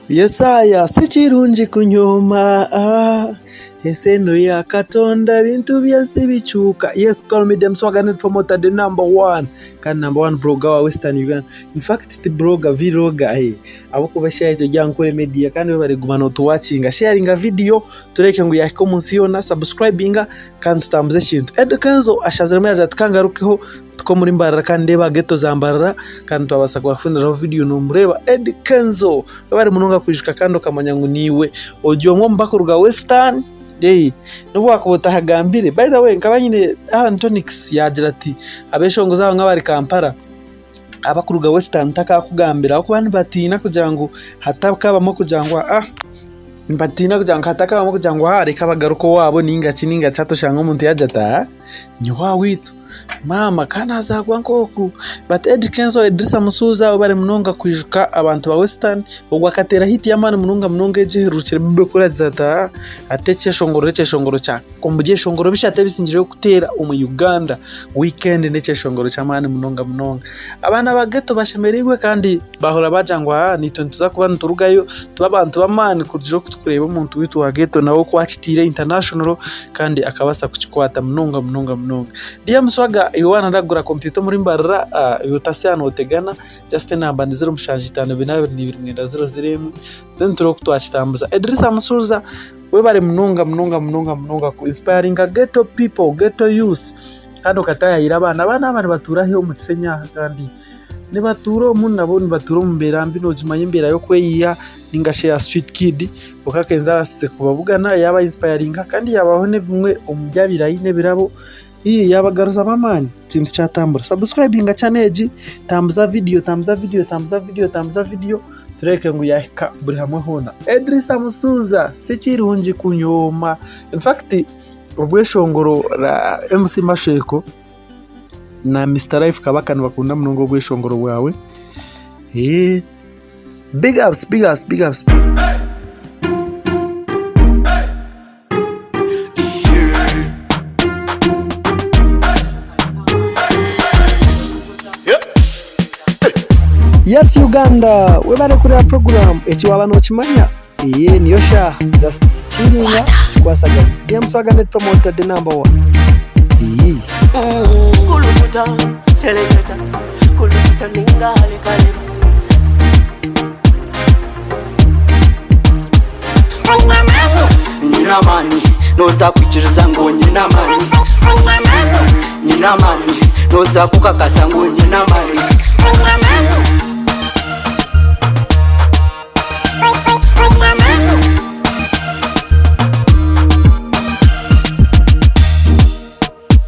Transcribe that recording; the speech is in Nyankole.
Yesaya si kirungi kunyooma ensi eno ya Katonda ebintu by'ensi bikyuka. Yes call me Dem Swagger the promoter the number one kandi number one blogger wa Western Uganda. In fact ti blogger vlogger eh ahabw'okuba eshaaha egi ori aha Nkore Media kandi webare kuguma notuwakinga. Sharinga video tureebeke ngu yahika omu nsi yoona, subscribinga kandi tutambuze ekintu. Eddy Kenzo ashaziremu yaagira ati kangarukeho mpike omuri Mbarara kandi ndeebe aha ghetto za Mbarara kandi twabaasa kubafuniraho vidiyo nomureeba Eddy Kenzo. Webare munonga kwijuka kandi okamanya ngu niiwe ori omwe omu bakuruga Western nobu wakuba otahagambire. By the way nkaba nyine Allan Toniks yaagira ati abeshongozi abamwe abari Kampala abakuruga Western takakugambira ahabw'okuba nibatiina kugira ngu hatakabamu kugira ngu nibatiina kugira ngu hatakabamu kugira ngu reka bagaruke owaabo ninga ki ninga ki hati oshange omuntu yaagira ati nyowe ahawaitu maama ka nazaarwa nk'oku. But Eddy Kenzo, Edrisa Musuuza abo bari munonga kwijuka abantu ba Western, ogwo akateera hit y'amaani munonga munonga egyo ehererukire Bebe Cool agira ati haa hati ekyeshongoro n'ekyeshongoro kya omu byeshongoro bishatu ebisingireyo kuteera omu Uganda weekend n'ekyeshongoro ky'amaani munonga munonga. Abaana ba ghetto bashemereirwe kandi bahurira baagira ngu haa naitwe nituza kuba niturugayo tube abantu b'amaani kurugiirira oku turikureeba omuntu waitu wa ghetto nawe oku akitiire international kandi akabaasa kukikwata munonga munonga munonga. DM Swaga iwe waaba nooyenda kugura kompyuta omuri Mbarara iwe otasya nootegana just enamba ni 075422 901 then turebe oku twakitambuza. Edrisa Musuuza webare munonga munonga munonga munonga ku inspiringa ghetto people, ghetto youths kandi okataayaayira abaana. Abaana aba nibatuura hi omu Kisenyi aha kandi nibatuura omu nabo nibatuura omu mbeera mbi noogimanya embeera y'okweyiya ninga shi eya street kid kwonka Kenzo abaasize kubabugana yaaba inspiringa kandi yaabaho n'ebimwe omu bi abaire aine ebirabo yaabagaruzamu amaani ekintu kyatambura. Sabusikurayibinga channel egi, tambuza vidiyo, tambuza vidiyo, tambuza vidiyo, tambuza vidiyo tureebeke ngu yaahika buri hamwe hoona. Edrisa Musuuza si kirungi kunyooma. In fact obweshongoro MC Mashweko na Mister Life Kabaka nibakunda munonga obweshongoro bwawe. Big ups, big ups, big ups. Yes Uganda webare kureba program eki waba nokimanya eye niyo shaaha just chillinga tukikwasaganye DM Swagger Net Promoter the number one iyii. Kulukuta, seleketa, kulukuta ninga halikaleba. Nyine amaani, noza kwikiriza ngu nyine amaani. Nyine amaani, noza kukakasa ngu nyine amaani.